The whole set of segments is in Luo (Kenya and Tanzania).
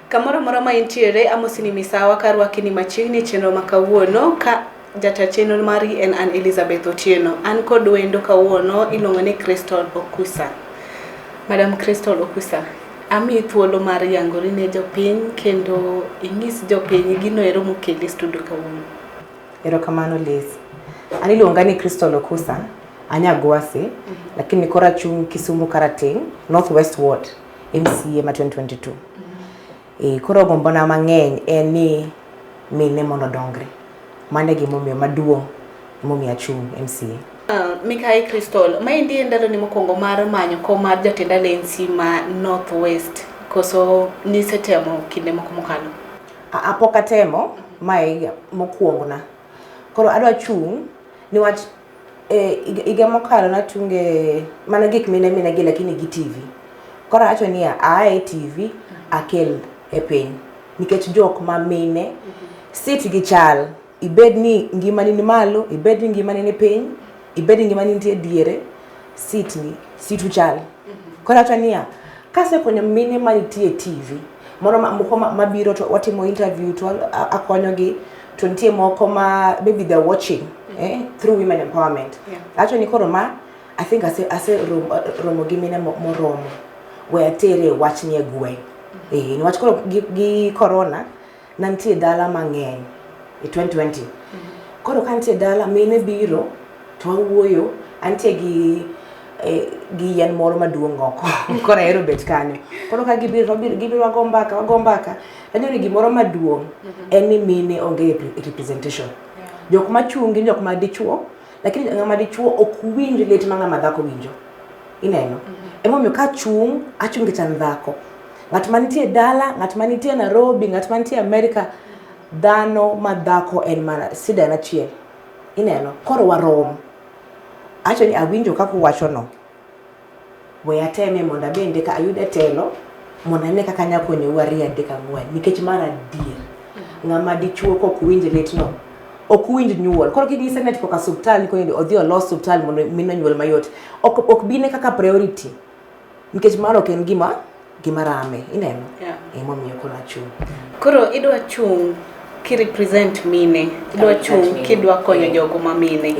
Kamoro amora ma intiere, amosini misawa karwakini machiegni e chenro ma kawuono ka jata chenro mari en an Elizabeth Otieno. An kod wendo kawuono iluongo ni Crystal Okusa. Madam Crystal Okusa, amiyi thuolo mar yangori ne jopiny kendo inyis jopiny gino ero mokeli e studio kawuono. Erokamano Liz. An iluonga ni Crystal Okusa, anyagwasi, lakini koro achung' Kisumu Karateng', North West Ward, MCA ma 2022. E, koro gombona mang'eny en ni mine mondo odongre. Mano e gimomiyo maduong' emomiyo achung' MCA. Mikai Crystal, maendi en ndaloni mokwongo mar manyo kom mar jatend alensi ma North West, koso nisetemo kinde moko mokalo? Pok atemo, mae mokwongo na. Koro adwa chung' niwach higa mokalo nachunge mana gik mine mine gi lakini gi TV. Koro awacho niya, aa e TV akel e piny nikech jok ma mine sit gi chal ibed ni ngimani ni malo, ibed ni ngimani ni piny, ibed ni ngimani nitie diere, sit ni situ chal. Koro awacho niya, kasekonyo mine manitie e TV moro moko mabiro to watimo interview to akonyogi to nitie moko ma maybe they're watching through women empowerment. Awacho ni koro ma I think ase romo gi mine moromo we atere wachni e gweng'. Niwach koro gi corona nantie dala mang'eny e 2020. Koro ka nitie dala mine biro to wawuoyo antie gi yien moro maduong' oko koro ahero bet kanyo. Koro ka gibiro to gibiro wago mbaka wago mbaka. Aneno ni gimoro maduong' en ni mine onge representation. Jok machung' gin jok ma dichuo, lakini ng'ama dichuo ok winj lit ma ng'ama dhako winjo. Ineno? Emomiyo ka achung', achung' nikech an dhako. Ng'at manitie dala, ng'at manitie Nairobi, ng'at manitie America, dhano ma dhako en mana sida en achiel. Ineno? Koro warom. Awacho ni awinjo kaka uwacho no. We ateme mondo abende ka ayude telo mondo ane kaka anyalo konyou ariyo adek ang'wen nikech mar adier ng'ama dichuo kok winj litno ok winj nyuol. Koro kinyise ni koka osiptal ni odhi olos osiptal mondo mine onyuol mayot ok bine kaka priority nikech mano ok en gima rame. Ineno? Emomiyo koro achung'. Koro idwa chung' kirepresent mine, idwa chung' kidwa konyo jogo ma mine.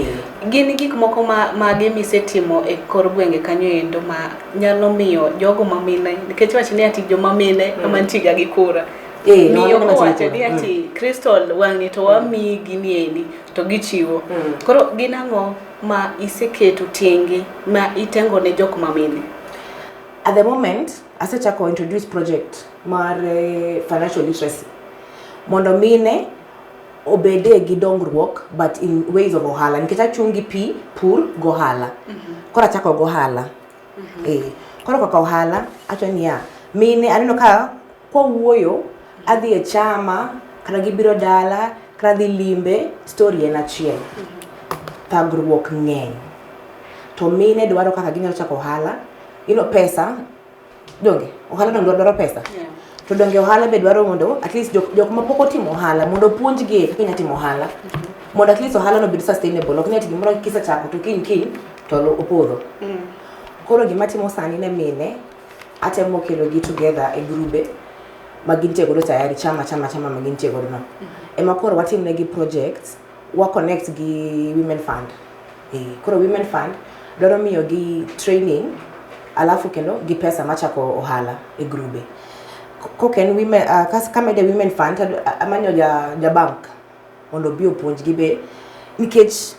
Gin gik moko mage misetimo e kor gwenge kanyo endo ma nyalo miyo jogo ma mine, nikech wach ni ati joma mine ema nitie ga gi kura. Miyo kowacho ni ati Crystal wang'ni to wamiyi gini endi to gichiwo. Koro gin ang'o ma iseketo tenge ma itengo ne jok ma mine? At the moment, asechako introduce project mar financial literacy mondo mine obede gi dongruok but in ways of ohala nikech achung' gi pi pur go ohala. Koro achako go ohala. Koro kaka ohala awacho niya mine aneno ka kwawuoyo adhi e chama kata gibiro dala kata adhi limbe story en achiel. Thagruok ng'eny to mine dwaro kaka ginyalo chako ohala, pesa donge ohala donge dwaro pesa. To donge ohala be dwaro mondo at least jok mapok otimo ohala mondo opuonjgi kaka inyalo timo ohala mondo at least ohala no obed sustainable. Ok ni ati gimoro kisechako to kiny kiny to opodho. Koro gima atimo sani ne mine atemo kelo gi together e grube ma gintie godo tayari chama chama chama ma gintie godo no. Ema koro watim negi projects, wa connect gi Women Fund. Koro Women Fund dwaro miyo gi training alafu kendo gi pesa machako ohala e grube. Kok en women, kamede Women Fund amanyo ja bank mondo obi opuonj gi be nikech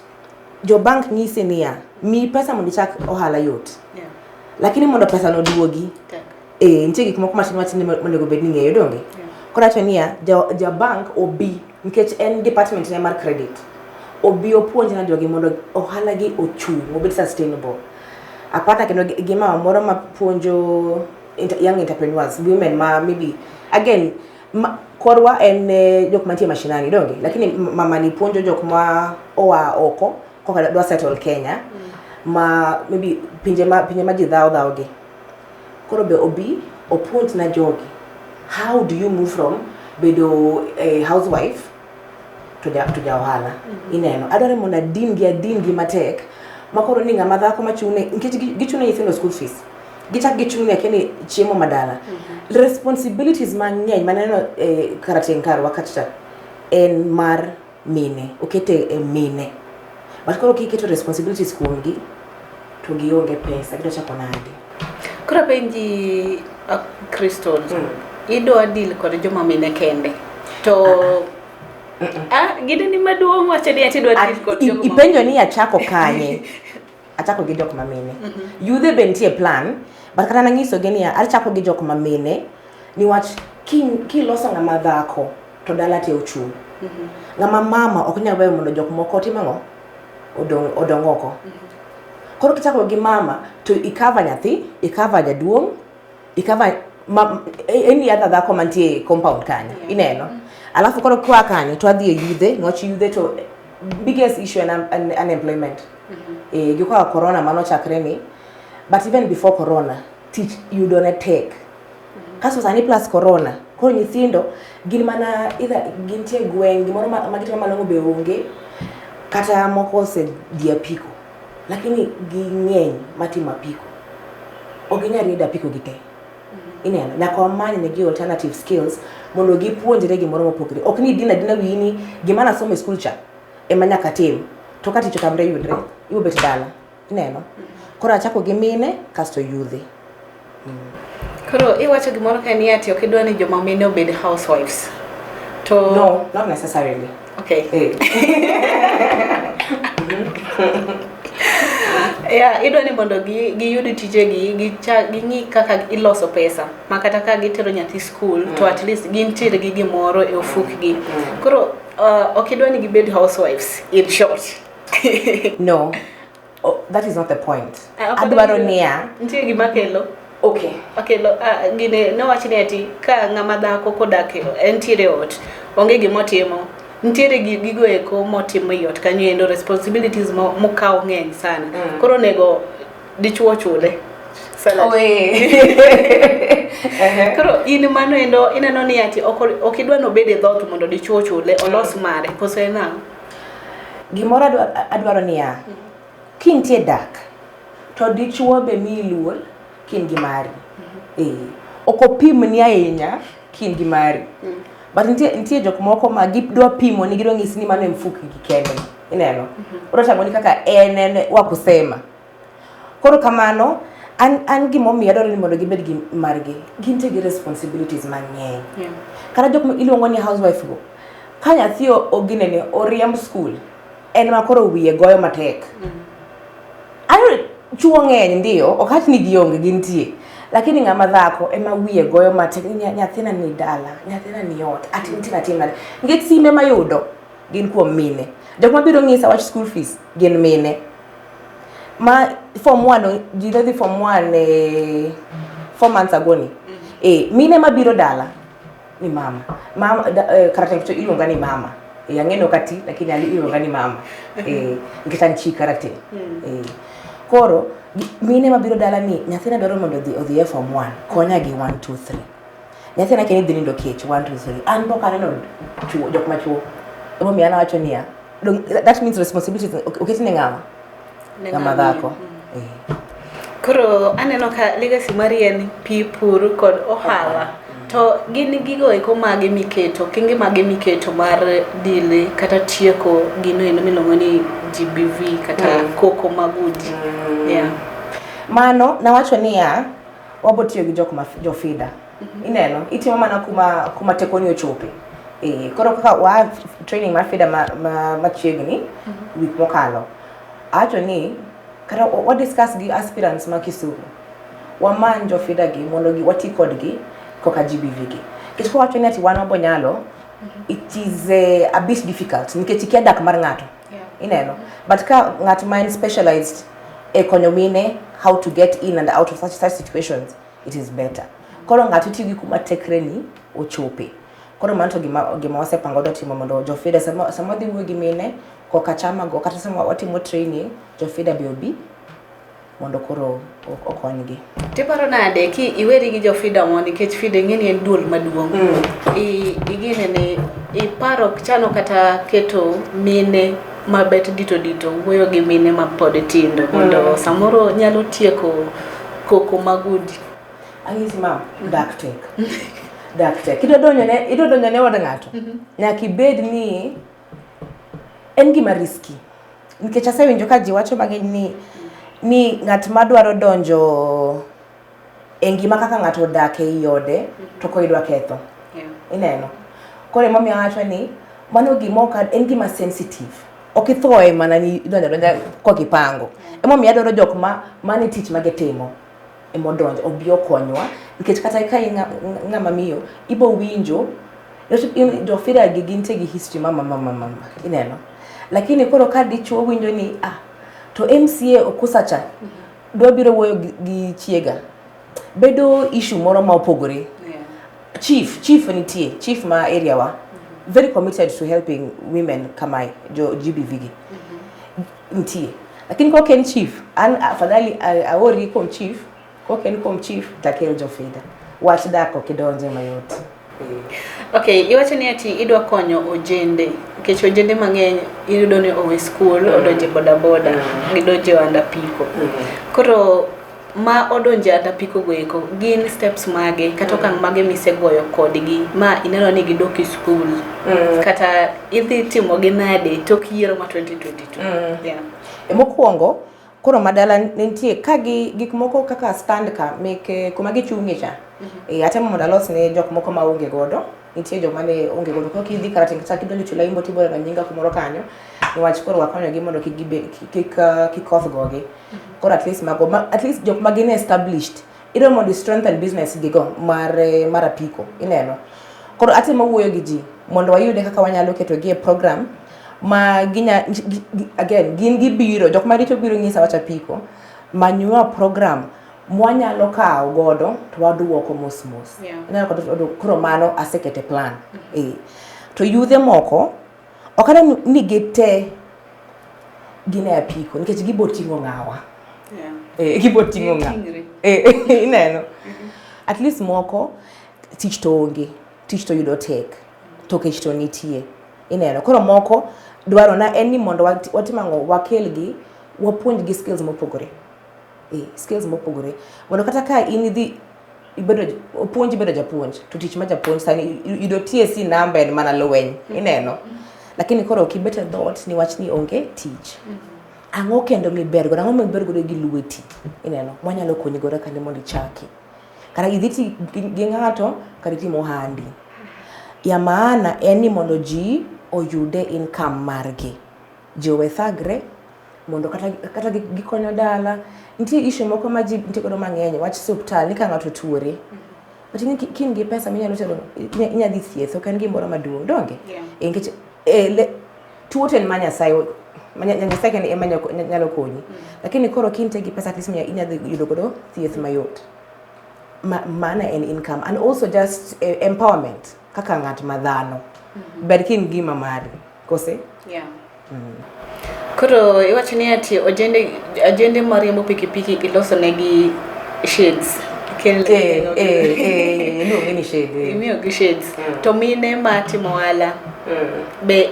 jo bank nyisi niya miyi pesa mondo ichak ohala yot. Lakini mondo pesa no duogi nitie gik moko matin matin monego bed ni ng'eyo donge. Koro awacho niya ja bank obi nikech en department ne mar credit obi opuonj na jogi mondo ohala gi ochung' obed sustainable. Apata kendo gi mama moro mapuonjo young entrepreneurs, women ma maybe again korwa en jok mantie mashinani donge, lakini mama ni puonjo jok ma oa oko koka dwa settle Kenya ma maybe pinje ma ji dhawo dhawo gi. Koro be obi opuonj na jogi how do you move from bedo a housewife to ja ohala. Ineno adwaro mondo adin gi matek makoro ni ng'ama dhako machune nikech gichuno nyithindo school fees. Gichak gichung' ni akia ni chiemo madala. Responsibilities mang'eny maneno e karateng' karwa kacha en mar mine, okete e mine. But koro kiketo responsibilities kuomgi to gionge pesa, gidwa chako nade? Koro apenji Crystal, idwa deal kod joma mine kende to gini ni maduong' wacho ni ati idwa deal kod joma Ipenjo ni achako kanye? Achako gi jok mamine. Yudhe be nitie plan, but kata nanyisogi niya, achako gi jok mamine niwach kiloso ng'ama dhako to dala te ochung'. Ng'ama mama ok nyal weyo mondo jok moko otim ang'o? Odong oko. Koro kichako gi mama to i-cover nyathi, i-cover jaduong', i-cover any other dhako mantie e compound kanyo. Ineno? Alafu koro kwa kanyo to adhi e yudhe, niwach yudhe to biggest issue en unemployment. Gi kaka corona mano chakre ni, but even before corona, tich yudo ne tek. Kasto sani plus corona, koro nyithindo gin mana either gintie gweng', gimoro ma gitimo malong'o be onge, kata moko osedhi apiko. Lakini ging'eny matimo apiko. Ok ginyal riedo apiko gi te. Ineno, nyaka wamany negi alternative skills mondo gipuonjre gimoro mopogre. Ok ni idin adina wiyi ni gima nasomo e skul cha ema nyaka tim. To ka tich otamre yudre, ibiro bet dala. Ineno? Koro achako gi mine kasto yudhe. Koro iwacho gimoro ka ni ati ok idwa ni joma mine obed housewives. To No, not necessarily. Okay. Yeah, idwa ni mondo giyud tijegi, ging'i kaka iloso pesa ma kata ka gitero nyathi school to at least gintiere gi gimoro e ofukgi. Koro ok idwa ni gibed housewives in short. No. Oh, that is not the point. Adwaro niya. Nitie gima kelo. Okay. Okelo gine nowach ni ati ka ng'ama dhako kodak entiere ot onge gima otimo. Nitiere gigo eko motimo e ot kanyo endo responsibilities mokawo ng'eny sana. Koro onego dichuo chule. Koro in mano endo ineno ni ati ok idwa nobed e dhoot mondo dichuo chule olos mare koso en ang'o? Gimoro adwaro niya, kintie dak to dichuo be miyi luor kin gi mari. Ok opimni ahinya kin gi mari. But nitie jok moko ma gidwa pimo ni gidwa nyisi ni mano e mfuki gi kende. Ineno? Odwa tang'oni kaka en wa kusema. Koro kamano an gimomiyo adwaro ni mondo gibed gi margi, gintie gi responsibilities mang'eny. Kata jok iluongo ni housewife go, ka nyathi oginene oriemb school, en ma koro wiye goyo matek. Ayo chuo ng'eny ndio, ok awach ni gionge, gintie. Lakini ng'ama dhako ema wiye goyo matek ni nyathina ni dala, nyathina ni ot, atim tim atim nade. Nikech sime mayudo gin kuom mine. Jok mabiro ng'isa wach school fees gin mine. Ma form 1, ji ne dhi form 1 4 months ago ni. Mine mabiro dala ni mama. Mama karateng' to iluonga ni mama. Ang'eno kati lakini iluonga ni mama. Nikech an chi karateng'. Koro mine mabiro dala ni nyathina dwaro mondo odhi e form 1, konya gi 1 2 3. Nyathina kia ni dhi nindo kech 1 2 3. An pok aneno chuo jok machuo. Emomiyo an awacho niya, that means responsibilities oketi ne ng'ama? Ng'ama dhako. Koro aneno ka legacy mari en pi, pur kod ohala. To gin gigo eko mage miketo, okenge mage miketo mar deal kata tieko gino endo miluongo ni GBV kata koko mag udi. Mano nawacho niya, wabo tiyo gi jok ma jo FIDA. Ineno, itimo mana kuma tekoni ochope. Koro kaka wa training mar FIDA machiegni week mokalo. Awacho ni kata wa discuss gi aspirants ma Kisumu. Wamany jo FIDA gi mondo wati kodgi koka GBV gi. Nikech kwawacho ni ati wan wabo nyalo, it is a bit difficult nikech ikia dak mar ng'ato. Ineno. But ka ng'at ma en specialized e konyo mine how to get in and out of such situations, it is better. Koro ng'ato tiyo gi kuma tekre ni ochope. Koro mano to gima wasepango dwa timo mondo jo FIDA sama wadhi wuoyo gi mine koka chama go kata sama watimo training jo FIDA be obi mondo koro okonygi. Tiparo nade ki iweri gi jo FIDA mo nikech FIDA ing'e ni en duol maduong'. Igine ni iparo chano kata keto mine mabet dito dito wuoyo gi mine ma pod tindo mondo samoro nyalo tieko koko mag udi? Ang'isi ma dak tek. Dak tek. Idwa donjo ne idwa donjo ne od ng'ato. Nyaka ibed ni en gima risky. Nikech asewinjo ka ji wacho mang'eny ni ng'at madwaro donjo e ngima kaka ng'ato odak ei ode to koro idwa ketho. Ineno. Koro emomiyo awacho ni mano gima ok en gima sensitive. Ok ithoe mana ni idonjo adonja kokipango. Emomiyo adwaro jok ma mano e tich ma gitimo emodonjo obi okonywa nikech kata ka in ng'ama miyo ibo winjo jofira gi gintie gi history mama mama mama ineno. Lakini koro ka dichuo winjo ni ah to MCA Okusa cha dwa biro wuoyo gi chiega bedo issue moro ma opogore. Chief nitie, chief ma area wa very committed to helping women kamae jo GBV gi nitie. Lakini kok en chief, an afadhali aori kuom chief, kok en kuom chief takel jofida. Wach dak ok idonje mayot. Okay, iwacho ni ati idwa konyo ojende nikech ojende mang'eny iyudo ni owe skul odonje boda boda gidonje ohand apiko. Koro ma odonje ohand apiko go eko gin steps mage kata okang' mage misegoyo kodgi ma ineno ni gidok e skul kata idhi timo gi nade tok yiero ma 2022? Yeah. E mokwongo koro madala nitie ka gi gik moko kaka stand ka meke kuma gichung'e cha. E atemo mondo alos ne jok moko ma onge godo. Nitie joma ne onge godo. Koro kidhi Karateng' kata kidonjo Chulaimbo tibiro neno nyinga kumoro kanyo. Niwach koro wakonyogi mondo kik gibe kik kik koth gogi. Koro at least mago ma, at least jok ma gin established idwa mondo i strengthen business gigo mar mar apiko ineno. Koro atemo wuoyo gi ji mondo wayude kaka wanyalo keto gi e program ma ginya again gin gibiro jok maricho biro nyisa wach apiko manywa program mwanyalo kawo godo to waduoko mos mos. Anyalo kata koro mano asekete plan. To yudhe moko ok aneno ni gite gin e apiko nikech gibo ting'o ng'awa. Gibo ting'o ng'a. Ineno. At least moko tich to onge, tich to yudo tek, to kech to nitie. Ineno. Koro moko dwaro na en ni mondo watim ang'o, wakelgi, wapuonjgi skills mopogore. Skills mopogore. Mondo kata ka in idhi ibedo opuonji bedo japuonj to tich ma japuonj sani yudo TSC namba en mana lweny. Ineno. Lakini koro ok ibet e dhoot niwach ni onge tich. Ang'o kendo miber godo? Ang'o miber godo gi lweti? Ineno. Mwanyalo konyi godo kande mondo ichaki. Kata idhi ti gi ng'ato kata itimo ohandi. Ya maana en ni mondo ji oyude income margi. Ji owe thagre mondo kata gikonyo dala. Nitie issue moko ma ji nitie godo mang'eny wach osiptal ni ka ng'ato tuore. But ing'e ka in gi pesa minyalo tero inya dhi thieth ok en gimoro maduong' donge? Nikech tuo to en ma Nyasaye Nyasaye kende ema nyalo konyi. Lakini koro ka intie gi pesa at least inya dhi yudo godo thieth mayot. Mano en income and also just empowerment kaka ng'at ma dhano. Ber ka in gima mari kose? Koro iwacho ni ati ojende mariembo pikipiki iloso negi shades. Iluonge ni shade. Imiyo gi shades. To mine matimo ohala be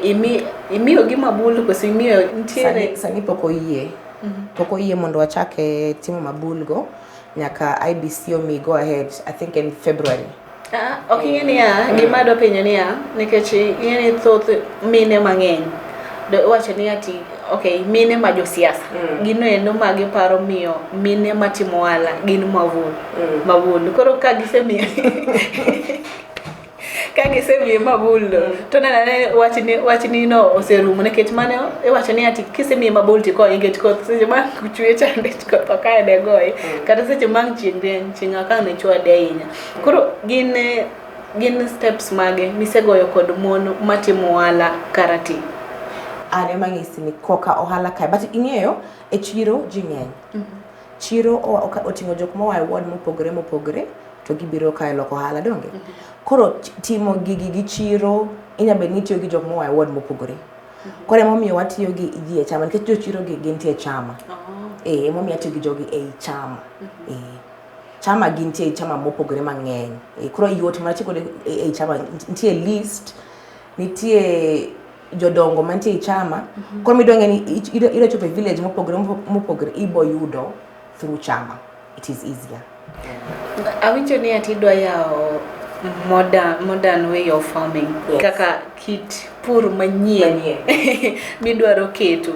imiyo gi mabul koso imiyo nitiere Sani pok oyie. Pok oyie mondo wachak timo mabul go nyaka IEBC omi go ahead I think in February. Ok ing'e niya, gima adwa penjo niya, nikech ing'e ni thoth mine mang'eny iwacho ni ati okay, mine ma josiasa gino endo ma giparo miyo mine matimo ohala gin mavul mavul. Koro ka gisemiyo ka gisemiye mabul to neno ane wachni no oserumo nikech mano iwacho ni ati kisemiye mabul tikonye nikech koth seche ma chwe chande koth ok ne goye kata seche ma ang' chieng' rieny chieng' ok ang' ne chwade ahinya. Koro gin steps mage misegoyo kod mon matimo ohala Karateng'? An ema anyisi ni koka ohala kae but ing'eyo e chiro ji ng'eny. Chiro oting'o jok moa e ward mopogore mopogore to gibiro kae loko ohala donge? Koro timo gigi gi chiro inya bedo ni itiyo gi jok moa e ward mopogore. Koro emomiyo watiyo gi ji e chama nikech jochiro gi gintie e chama. Emomiyo atiyo gi jogi ei chama. Chama gintie e chama mopogore mang'eny. Koro yot mar tiyo kode ei chama nitie list, nitie jodongo mantie e chama. Koro midwa ng'e ni idwa chopo e village mopogore mopogore ibo yudo through chama. It is easier. Awinjo ni ati idwa yawo modern way of farming. Yes. Kaka kit pur manyien midwaro keto.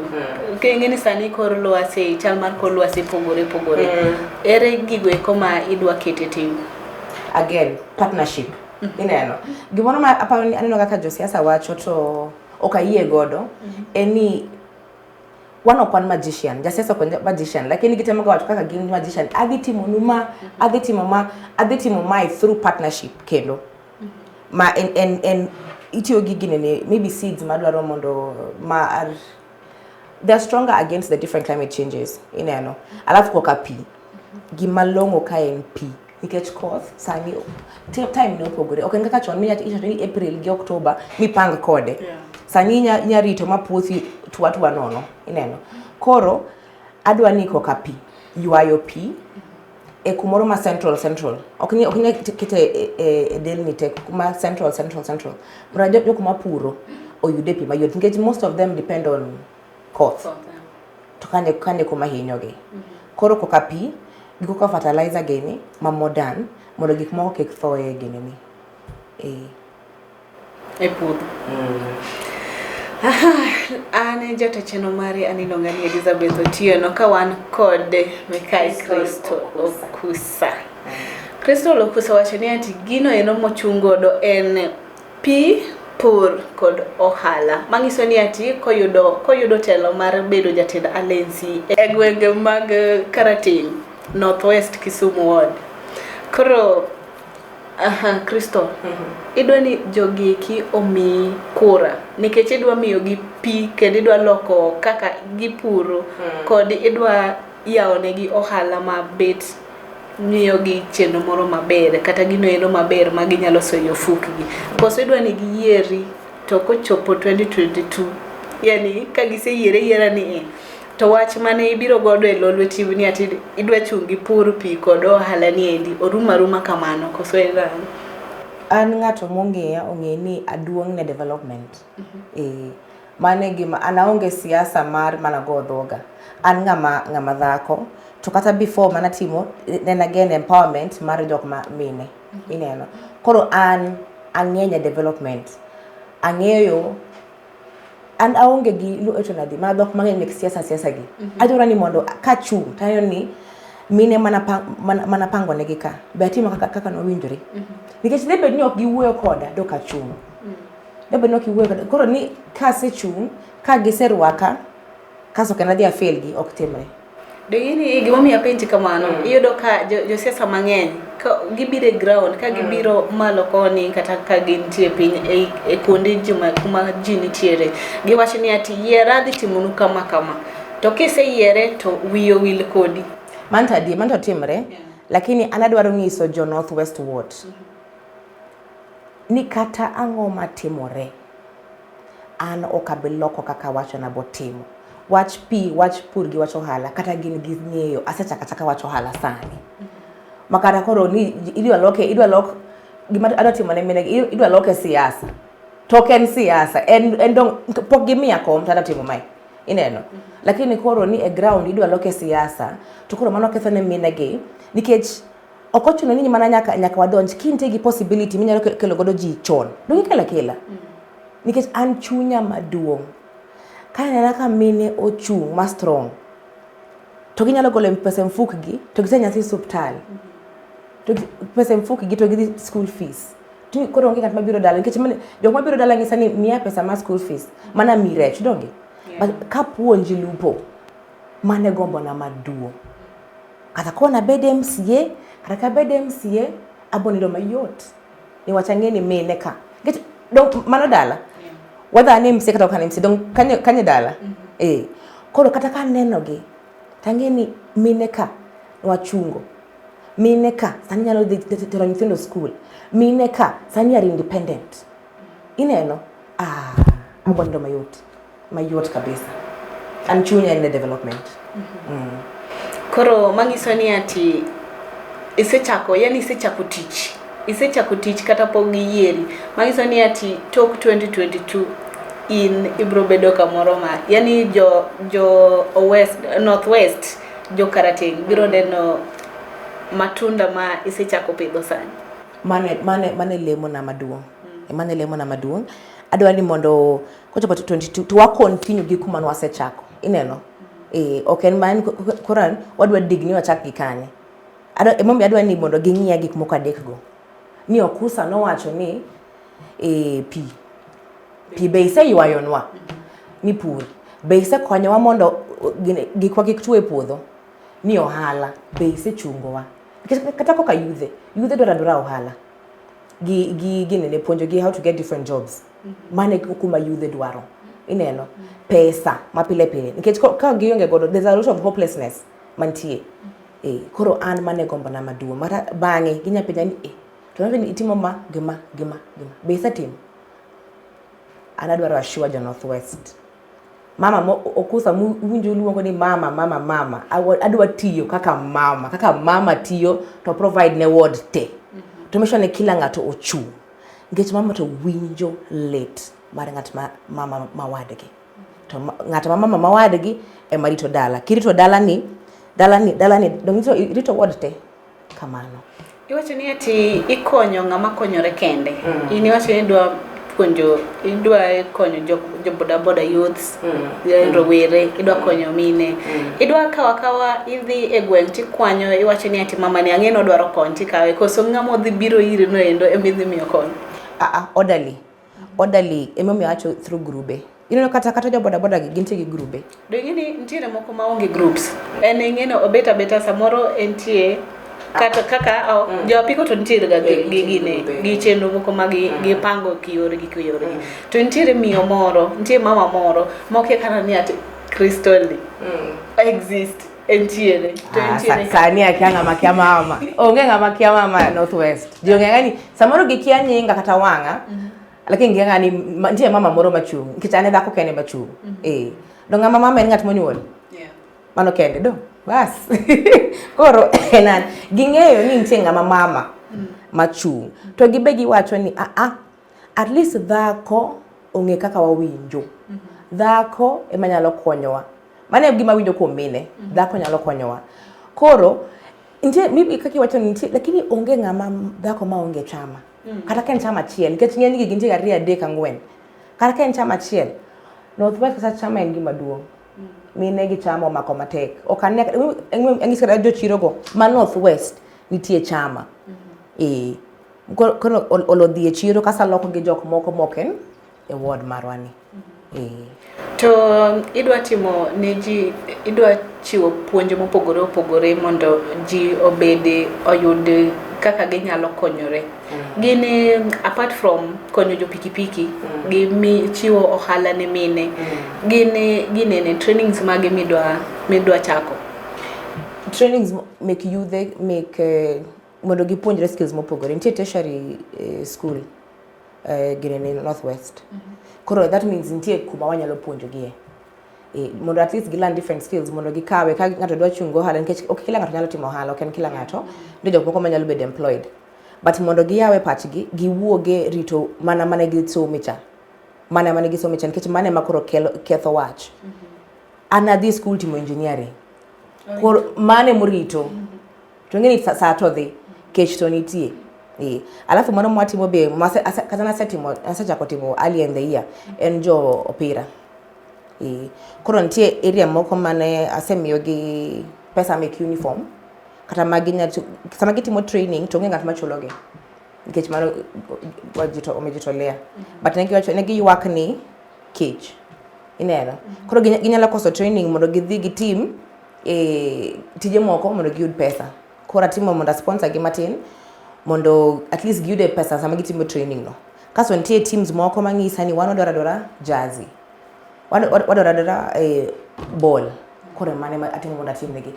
King'e ni sani kor lwasi, chal mar kor lwasi pogore pogore. Ere gigo eko ma idwa kete tim? Again, partnership. Ineno. Gimoro ma aparo ni aneno kaka josiasa wacho to ok ayie godo en ni wan ok wan magician, jasiasa ok en magician, lakini gitemo ga wacho kaka gin magician. Adhi timo nu ma, adhi timo ma, adhi timo mae through partnership kendo. Ma en itiyo gi ginene, maybe seeds madwaro mondo ma are they're stronger against the different climate changes, ineno. Alafu koka pi, gima long'o ka en pi nikech koth sani time ne opogore, ok en kaka chon minya iwacho ni April gi October mipang kode. Sani inya rito ma puothi tuwa tuwa nono, ineno. Koro adwa ni koka pi, ywayo pi e kumoro ma central central, ok ni kete e delni te, kuma central central central mondo jok ma puro oyude pi mayot, nikech most of them depend on koth to kanye kuma hinyogi. Koro koka pi gi koka fertilizer gini ma modern mondo gik moko kik tho e ginini e E puodho. Aha, an e jatacheno mari, an iluonga ni Elizabeth Otieno, ka wan kod Mikai Crystal Okusa. Crystal Okusa wacho ni ati gino eno mochung' godo en pi, pur kod ohala. Manyiso ni ati koyudo telo mar bedo jatend alensi e gwenge mag Karateng', North West Kisumu Ward. Koro aha, Crystal, idwa ni jogi eki omiyi kura nikech idwa miyogi pi kendo idwa loko kaka gipuro kod idwa yawo negi ohala mabet miyogi chenro moro maber kata gino endo maber ma ginyalo soyo ofukgi. Koso idwa ni giyieri to kochopo 2022, yani ka giseyiere yiera ni e to wach mane ibiro godo e lo lweti ni ati idwa chung' gi pur, pi kod ohala ni endi orumo aruma kamano, koso en ang'o? An ng'ato mong'eya ong'e ni aduong' ne development. Mano e gima an aonge siasa mar mana go dhoga. An ng'ama dhako to kata before mana timo then again empowerment mar jok ma mine, ineno. Koro an ang'eny e development. Ang'eyo an aonge gi eto nadi mana dhok mang'eny mek siasa siasa gi. Adwaro ni mondo kachung' to aneno ni mine mana pango negi ka be atimo kaka nowinjore. Nikech dhi bed ni ok giwuoyo koda dok achung'. Dhi bed ni ok giwuoyo koda. Koro ni kasechung' ka giserwaka kasto kendo adhi afail gi ok timre. Dong'eni gimomiyo apenji kamano, iyudo ka josiasa mang'eny ka gibiro e ground, ka gibiro malo koni kata ka gintie piny e kuonde ji kuma ji nitiere, giwacho ni ati yiera adhi timonu kama kama, to kiseyiere to wiyi owil kodi. Mano to adier, mano to timre. Lakini an adwaro nyiso jo North West Ward ni kata ang'o matimore, an ok abi loko kaka awachona botimo. Wach pi, wach pur gi wach ohala, kata gin gi ng'eyo, asechako achaka wach ohala sani. Makata koro ni idwa loke, idwa lok gima adwa timo ne mine, idwa loke siasa. To ok en siasa, en dong pok gimiya kom to adwa timo mae. Ineno? Lakini koro ni e ground idwa loke siasa, to koro mano ketho ne mine gi nikech ok ochuno ni mana nyaka wadonj kintie gi possibility minyalo kelo godo ji chon. Dong ikelo akela. Nikech an chunya maduong'. Ka aneno ka mine ochung' ma strong, to ginyalo golo pesa e mfukgi to giter nyathi osuptal. To pesa e mfukgi to gidhi school fees. To koro onge ng'at mabiro dala nikech jok mabiro dala nyisa ni miya pesa mar school fees mana mi rech donge. But kapuonji lupo, mano e gombona maduong'. Kata kona abed MCA, kata ka abed MCA, abo nindo mayot. Niwach ang'e ni mine ka. Nikech dong mano dala. Whether an MCA kata ok an MCA, dong kanye dala. Koro kata ka aneno gi, tang'e ni mine ka nwachungo. Mine ka sani nyalo dhi tero nyithindo school. Mine ka sani are independent. Ineno? Abo nindo mayot. Mayot kabisa. An chunya en e development. Koro manyiso ni ati isechako, yani isechako tich. Isechako tich kata pok giyieri. Manyiso ni ati tok 2022 in ibro bedo kamoro ma, yani jo West, North West, jo Karateng' biro neno matunda ma isechako pidho sani. Mane mane mane lemo na maduong'. Mane lemo na maduong'. Adwa ni mondo kochopo to 22 to wa continue gi kuma nwasechako. Ineno? Eh, ok en mana ni koro wadwa digni wachak gi kanye. Adwa emomiyo adwa ni mondo ging'iya gik moko adek go. Ni Okusa nowacho ni eh, pi. Pi be iseywayonwa ni pur. Be isekonyowa mondo gikwa kik tuo e puodho. Ni ohala be isechungowa. Nikech kata koka yudhe, yudhe dwaro adwara ohala. Gi gi ginene puonjo gi how to get different jobs. Mano e kuma yudhe dwaro. Ineno? Pesa ma pile pile. Nikech ka gionge godo, there's a lot of hopelessness mantie. Eh, koro an mano e gombona maduong'. Mara bang'e ginya penja ni eh, to nade ni itimo ma gi ma gi ma gi ma. Be isetimo? An adwaro assure jo North West. Mama mo Okusa muwinjo luongo ni mama mama mama. Adwa tiyo kaka mama, kaka mama tiyo to provide ne ward te. To make sure ni kila ng'ato ochung'. Nikech mama to winjo lit mar ng'at ma mama ma wadgi. To ng'at ma mama ma wadgi ema rito dala. Kirito dalani, dalani, dalani, dong' irito ward te. Kamano. Iwacho ni ati ikonyo ng'ama konyore kende. In iwacho ni idwa puonjo, idwa konyo jo boda boda youths, rowere, idwa konyo mine. Idwa kawo akawa idhi e gweng' tikwanyo, iwacho ni ati mama ni ang'e ni odwaro kony tikawe, koso ng'ama odhi biro iri no endo ema idhi miyo kony? Ah, ah, orderly. Orderly emomiyo awacho through grube. Ineno kata kata jo boda boda gi gintie gi grube. Do ing'e ni nitiere moko maonge groups. En ing'e ni obet abeta samoro entie kata kaka oh, jo apiko to nitiere ga gi gi gine gi chenro moko ma gi gipango kiyorgi kiyorgi. To nitiere miyo moro, nitie mama moro ma okia kata ni ati Crystal ni exist entiere. To Ah, entiere sani akia ng'ama kia mama. Onge ng'ama kia mama North West. Ji ong'e ni samoro gikia nyinga kata wang'a. Lakini gikia ni nitie mama moro machung'. Nikech an e dhako kende machung'. Eh. Do ng'ama mama en ng'at monyuol. Mano kende do. Bas. Koro en an. Ging'eyo ni nitie ng'ama mama machung'. To gibe giwacho ni a a at least dhako ong'e kaka wawinjo. Dhako ema nyalo konyowa. Mano e gima awinjo kuom mine. Dhako nyalo konyowa. Koro nitie maybe kaka iwacho ni nitie lakini onge ng'ama dhako ma onge chama. Kata ka en chama achiel nikech ng'eny gi gintie ariyo adek ang'wen. Kata ka en chama achiel North West kata chama en gima duong'. Mine gi chama omako matek. Ok ane ang'is kata jochiro go ma North West nitie chama. Eh. Koro olo dhi e chiro kasa loko gi jok moko mok en e ward marwa ni. Eh. To idwa timo ne ji, idwa chiwo puonj mopogore opogore mondo ji obed oyud kaka ginyalo konyore. Gin apart from konyo jo pikipiki gi mi chiwo ohala ne mine. Gin ginene trainings mage midwa midwa chako. Trainings mek yudhe mek mondo gipuonjre skills mopogore. Nitie tertiary school ginene North West. Koro that means nitie kuma wanyalo puonjogie. Mondo at least gilearn different skills mondo gikawe ka ng'ato dwa chung' go ohala nikech ok kila ng'ato nyalo timo ohala, ok en kila ng'ato. Nitie jok moko manyalo bedo employed. But mondo giyawe pachgi, giwuoge rito mana mane gisome cha. Mana mane gisome cha nikech mano ema koro ketho wach. An adhi school timo engineering. Koro mano emorito. To ing'e ni sa to dhi, kech to nitie. Eh. Alafu mano mwatimo be kata nasetimo nasechako timo earlier in the year en jo opira. Eh. Koro nitie area moko mane asemiyogi pesa mek uniform kata ma ginya sama gitimo training to onge ng'at machulogi nikech mano wamejitolea. But ne giwacho ne giywak ni kech. Ineno? Koro ginyalo koso training mondo gidhi gitim tije moko mondo giyud pesa. Koro atimo mondo a sponsor gi matin mondo at least giyude pesa sama gitimo training no. Kasto nitie teams moko mang'isa ni wan wadwaro adwara jersey. Wadwaro adwara ball. Koro mano ema atimo mondo atimnegi.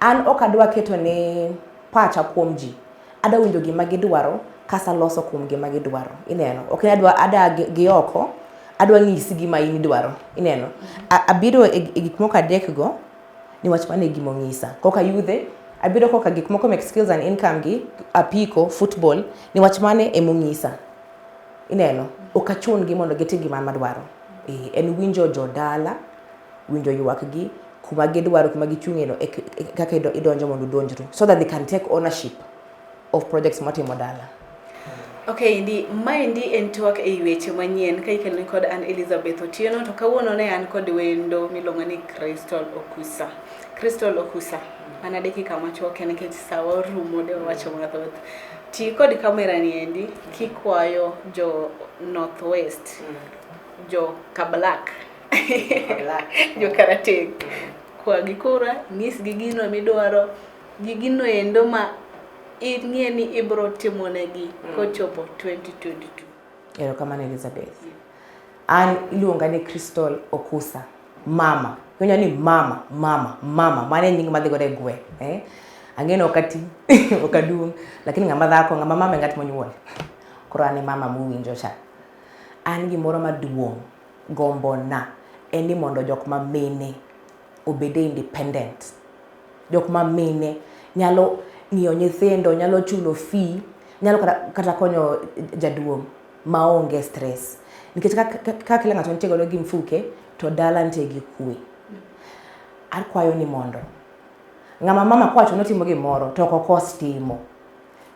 An ok adwa keto ne pacha kuom ji. Adwa winjo gima gidwaro kasto aloso kuom gima gidwaro. Ineno? Ok ni adwa ada gi oko, adwa ng'isi gima in idwaro. Ineno? Abiro e gik moko adek go niwach mano e gima ong'isa. Koka yudhe, abiro koka gik moko mek skills and income gi, apiko, football, niwach mano ema ong'isa. Ineno? Ok achun gi mondo gitim gima an madwaro. En winjo jodala, winjo ywak gi, Kuma gidwaro, kuma gichung'e no, e kaka idonjo mondo udonjru so that they can take ownership of projects matimo dala. Okay, ndi maendi en twak ei weche manyien ka ikeloni kod an Elizabeth Otieno to kawuono ne an kod wendo miluongo ni Crystal Okusa. Crystal Okusa, mana dakika machuok nikech sawa orumo de wawacho mathoth. Ti kod kamera ni endi kikwayo jo North West, jo Kablak, jo Karateng', kwagi kura, nyisgi gino midwaro, gi gino endo ma ing'e ni ibro timonegi kochopo 2022. Erokamano, Elizabeth. An iluonga ni Crystal Okusa, mama. Iluonga ni mama, mama, mama. Mano e nying madhi godo e gweng'. Eh? Ang'e ni ok ati, ok aduong', lakini ng'ama dhako, ng'ama mama e ng'at monyuol. Koro an e mama muwinjo cha. An gimoro maduong' gombona en ni mondo jok ma mine obed independent. Jok ma mine nyalo ng'iyo nyithindo, nyalo chulo fee, nyalo kata konyo jaduong' maonge stress. Nikech ka kila ng'ato nitie godo gi mfuke, to dala nitie gi kwe. Akwayo ni mondo ng'ama mama kowacho ni otimo gimoro to ok okos timo.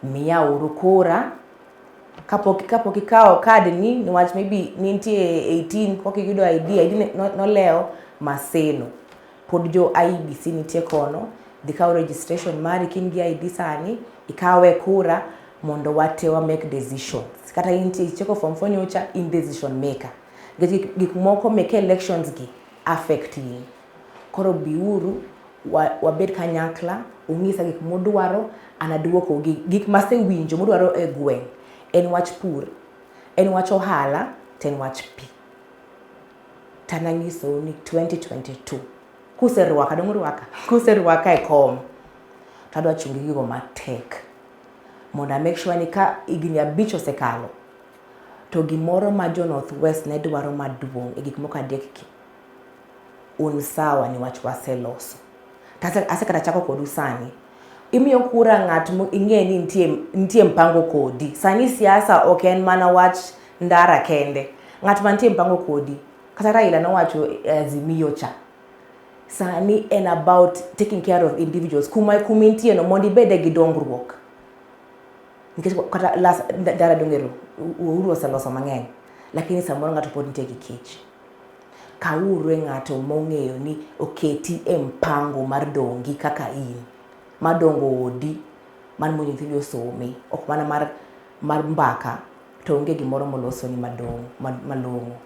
Miya uru kura kapok ikawo card ni niwach maybe nintie 18 pok iyudo ID, ID nolewo Maseno. Pod jo IEBC nitie kono, dhi kaw registration mari ka in gi ID sani, ikawe kura mondo wate wa make decisions. Kata intie itieko form 4 nyocha, in decision maker. Nikech gik moko meke elections gi affect in. Koro biuru wabed kanyakla, ung'isa gik mudwaro, an aduoko gi gik masewinjo mudwaro e gweng'. En wach pur, en wach ohala, to en wach pi. To an anyisou ni 2022 kuserwaka, dong' urwaka, kuserwaka e kom, to adwa chung' gi gigo matek mondo a make sure ni ka higni 5 osekalo, to gimoro ma jo North West ne dwaro maduong' e gik moko adek gi, un sawa niwach waseloso. To ase kata chako kodu sani. Imiyo kura ng'at mo ing'e ni nitie mpango kodi. Sani siasa ok en mana wach ndara kende. Ng'at mantie mpango kodi. Kata Raila nowacho e Azimio cha. Sani en about taking care of individuals. Kuma intie no mondo ibede gi dongruok. Nikech kata las ndara dongero Uhuru oseloso mang'eny. Lakini samoro ng'ato pod nitie gi kech. Kawuru e ng'ato mong'eyo ni oketi e mpango mar dongi kaka in. Madongo odi, mar mondo nyithindi osomi, ok mana mar mbaka, to onge gimoro molosoni madong' malong'o.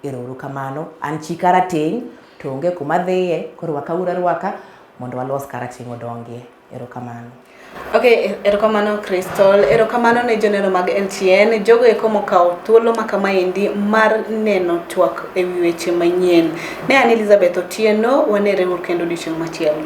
Ero uru kamano. An chi Karateng' to onge kuma adhiye, koro rwakauru arwaka mondo walos Karateng' odongie. Erokamano. Okay, erokamano Crystal. Erokamano ne joneno mag LTN, jogo eko mokawo thuolo ma kamaendi mar neno twak e wi weche manyien. Ne an Elizabeth Otieno, wanere uru kendo odiochieng' machielo.